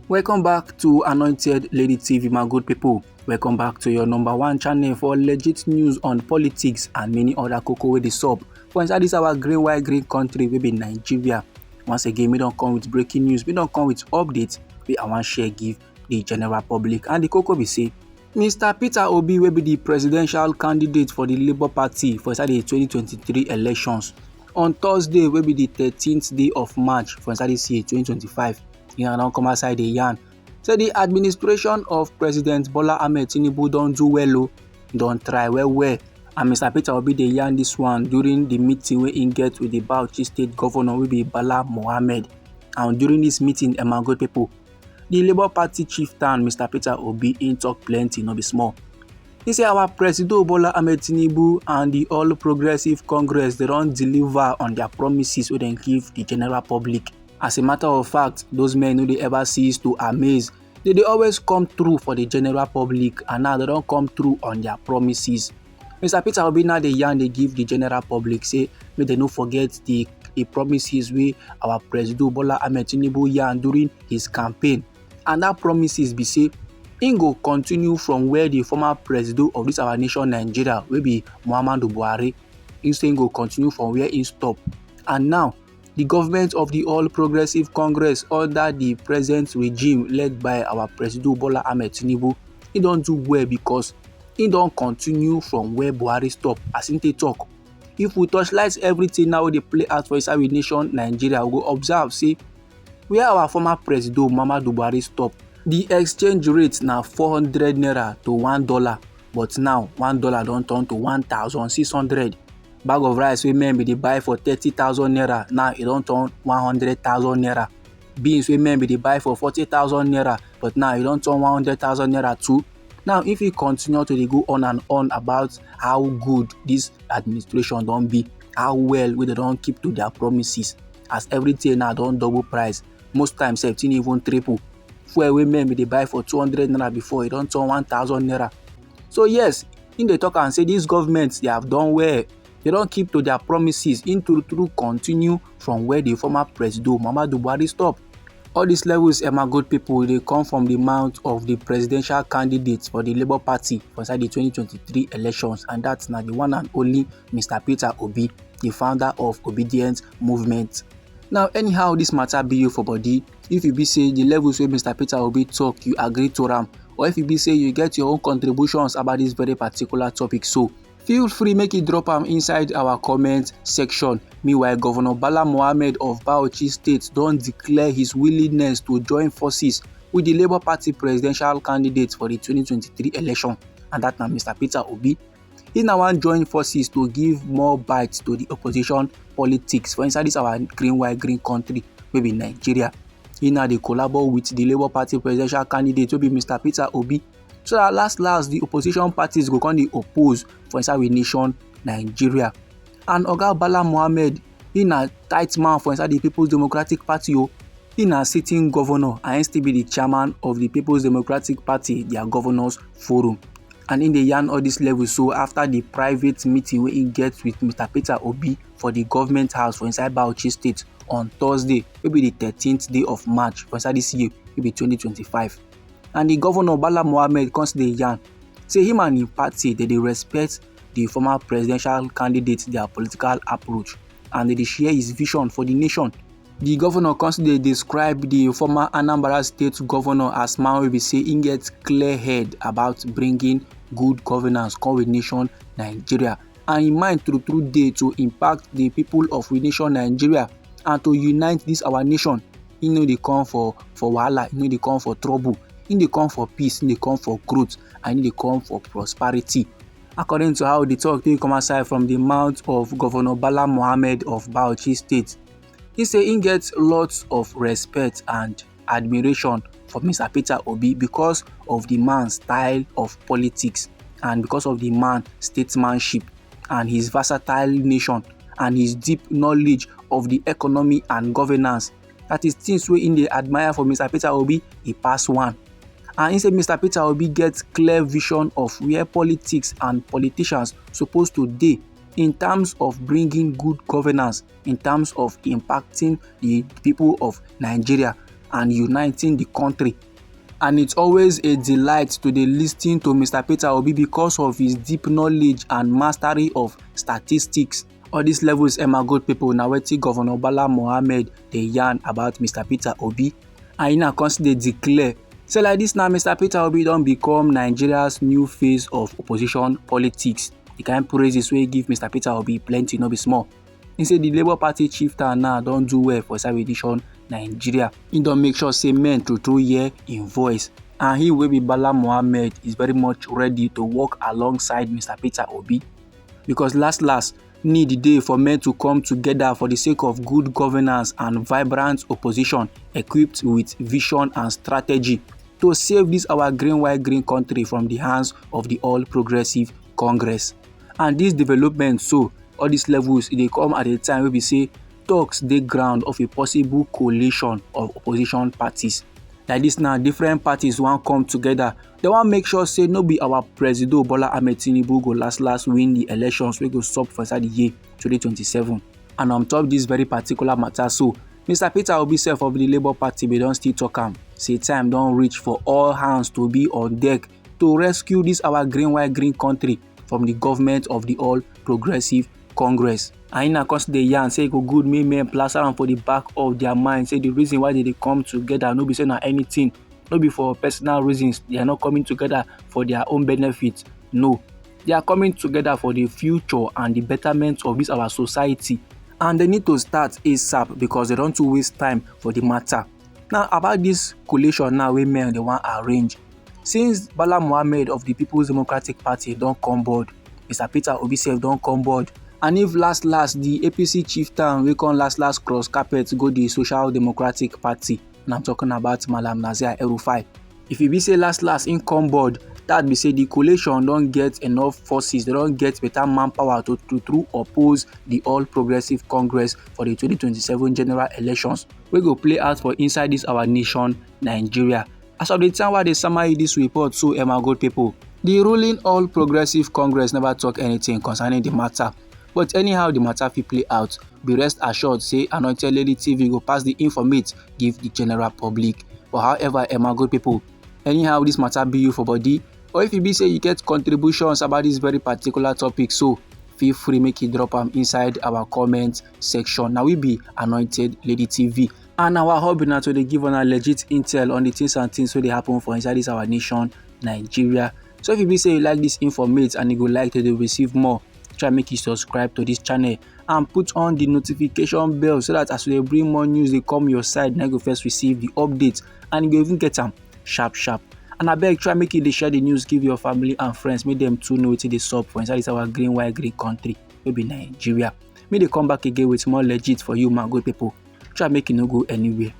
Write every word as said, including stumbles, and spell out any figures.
Welcome back to Anointed Lady T V, my good people. Welcome back to your number one channel for legit news on politics and many other koko wey dey sup for inside this our green, white, green country wey be Nigeria. Once again, we don come with breaking news, we don come with updates wey I wan share give the general public. And the koko be say, Mister Peter Obi, wey be the presidential candidate for the Labour Party for inside the twenty twenty-three elections, on Thursday, wey be the thirteenth day of March for inside this year, twenty twenty-five, he don come outside dey yarn say the administration of President Bola Ahmed Tinubu don do well o, don try well well. And Mister Peter Obi dey yarn this one during the meeting wey he get with the Bauchi State Governor, wey be Bala Mohammed. And during this meeting, eh, my good people, the Labour Party chieftain, Mister Peter Obi, he talk plenty, no be small. He say our Presido Bola Ahmed Tinubu and the All Progressive Congress, they don deliver on their promises wey dem give the general public. As a matter of fact, those men no dey ever cease to amaze. They dey always come through for the general public, and now they don come through on their promises. Mister Peter Obi now dey yarn, dey give the general public say make dem no forget the, the promises wey our Presido Bola Ahmed Tinubu yarn during his campaign. And that promises be say he go continue from where the former Presido of this our nation, Nigeria, wey be Muhammadu Buhari, he say he go continue from where he stop. And now, the government of the All Progressive Congress under the present regime led by our Presido Bola Ahmed Tinubu, he don do well because he don continue from where Buhari stop, as he take talk. If we torchlight everything now wey dey play out for inside we nation, Nigeria, we go observe say where our former Presido Muhammadu Buhari stop, the exchange rate na four hundred naira to one dollar, but now one dollar don turn to one thousand six hundred. Bag of rice wey men bin dey buy for thirty thousand naira, now e don turn one hundred thousand naira. Beans wey men bin dey buy for forty thousand naira, but now e don turn one hundred thousand naira too. Now, if e continue to dey go on and on about how good this administration don be, how well wey dem don keep to their promises, as everything now don double price, most times sef, thing even triple. Fuel wey men bin dey buy for two hundred naira before, e don turn one thousand naira. So yes, im dey talk am say this government, they have done well. They don keep to their promises. Im true true continue from where the former Presido Muhammadu Buhari stop. All these levels, eh, my good people, dey come from the mouth of the presidential candidate for the Labour Party for inside the twenty twenty-three elections, and that's na the one and only Mister Peter Obi, the founder of Obedient Movement. Now, anyhow this matter be you for body, if you be say the levels wey Mister Peter Obi talk, you agree to am, or if you be say you get your own contributions about this very particular topic, so feel free make you drop am inside our comment section. Meanwhile, Governor Bala Mohammed of Bauchi State don declare his willingness to join forces with the Labour Party presidential candidate for the twenty twenty-three election, and that na Mister Peter Obi. He now wan join forces to give more bite to the opposition politics for inside this our green, white, green country wey be Nigeria. He now dey collabo with the Labour Party presidential candidate wey be Mister Peter Obi, so that last last the opposition parties go come dey oppose for inside we nation, Nigeria. And Oga Bala Mohammed, he na tight man for inside the People's Democratic Party o. He na sitting governor and he still be the chairman of the People's Democratic Party, their governors forum. And he dey yarn all these levels so after the private meeting wey he get with Mister Peter Obi for the government house for inside Bauchi State on Thursday, wey be the thirteenth day of March for inside this year, wey be twenty twenty-five. And the governor, Bala Mohammed, come still dey yarn say him and him party, they dey respect the former presidential candidate, their political approach, and they dey share his vision for the nation. The governor come still dey describe the former Anambra State governor as man wey be say he get clear head about bringing good governance come we nation, Nigeria, and him mind true true dey to impact the people of we nation, Nigeria, and to unite this our nation. He no dey come for, for wahala, he no dey come for trouble. He dey come for peace, he dey come for growth, and he dey come for prosperity. According to how the talk take come outside from the mouth of Governor Bala Mohammed of Bauchi State, he say he get lots of respect and admiration for Mister Peter Obi because of the man's style of politics and because of the man statesmanship and his versatile nation and his deep knowledge of the economy and governance. That is things wey he dey admire for Mister Peter Obi, he pass one. And he say Mister Peter Obi get clear vision of where politics and politicians suppose to dey in terms of bringing good governance, in terms of impacting the people of Nigeria. and uniting the country. And it's always a delight to dey listen to Mister Peter Obi because of his deep knowledge and mastery of statistics. All these levels, Emma, good people, na wetin Governor Bala Mohammed dey yarn about Mister Peter Obi. And he now come still dey declare say like this now, Mister Peter Obi don become Nigeria's new face of opposition politics. The kind praises wey give Mister Peter Obi plenty, no be small. He say the Labour Party chieftain now don do well for South Edition Nigeria. He don make sure say men true true hear him voice. And he wey be Bala Mohammed is very much ready to work alongside Mister Peter Obi. Because last last, need dey for men to come together for the sake of good governance and vibrant opposition equipped with vision and strategy to save this our green white green country from the hands of the All Progressive Congress. And this development, so all these levels, e dey come at a time wey be say talks dey ground of a possible coalition of opposition parties. Like this now, different parties wan come together. They wan make sure say no be our Presido Bola Ahmed Tinubu go last last win the elections wey go sup for inside the year twenty twenty-seven. And on top this very particular matter, so Mister Peter Obi sef of the Labour Party bin don still talk am say time don reach for all hands to be on deck to rescue this our green white green country from the government of the All Progressive Congress. And he na come still dey yarn say e go good make men plaster am for the back of their mind say the reason why they dey come together no be say na anything, no be for personal reasons. They are not coming together for their own benefit. No, they are coming together for the future and the betterment of this our society. And they need to start ASAP because they don too waste time for the matter. Now, about this coalition now wey men dey wan arrange, since Bala Mohammed of the People's Democratic Party don come board, Mister Peter Obi sef don come board, and if last last the A P C chieftain wey come last last cross carpet go the Social Democratic Party, and I'm talking about Malam Nazir El-Rufai. If e be say last last im come board, that be say the coalition don get enough forces, they don get better manpower to true true oppose the All Progressive Congress for the twenty twenty-seven general elections wey go play out for inside this our nation, Nigeria. As of the time wey I dey summary this report, so Emma, good people, the ruling All Progressive Congress never talk anything concerning the matter. But anyhow the matter fit play out, be rest assured say Anointed Lady T V go pass the informate give the general public. But however, Emma, good people, anyhow this matter be you for body, or if e be say you get contributions about this very particular topic, so feel free make you drop am inside our comment section. Now we be Anointed Lady T V, and our hobby na to dey give una legit intel on the things and things wey dey happen for inside this our nation, Nigeria. So if e be say you like this informate and you go like to dey receive more, try make you subscribe to this channel and put on the notification bell so that as we dey bring more news dey come your side, na you go first receive the update and you go even get am sharp sharp. And abeg, try make you dey share the news give your family and friends, make dem too know wetin dey sup for inside this our green white green country wey be Nigeria. Me dey come back again with more legit for you, my good people. Try make you no go anywhere.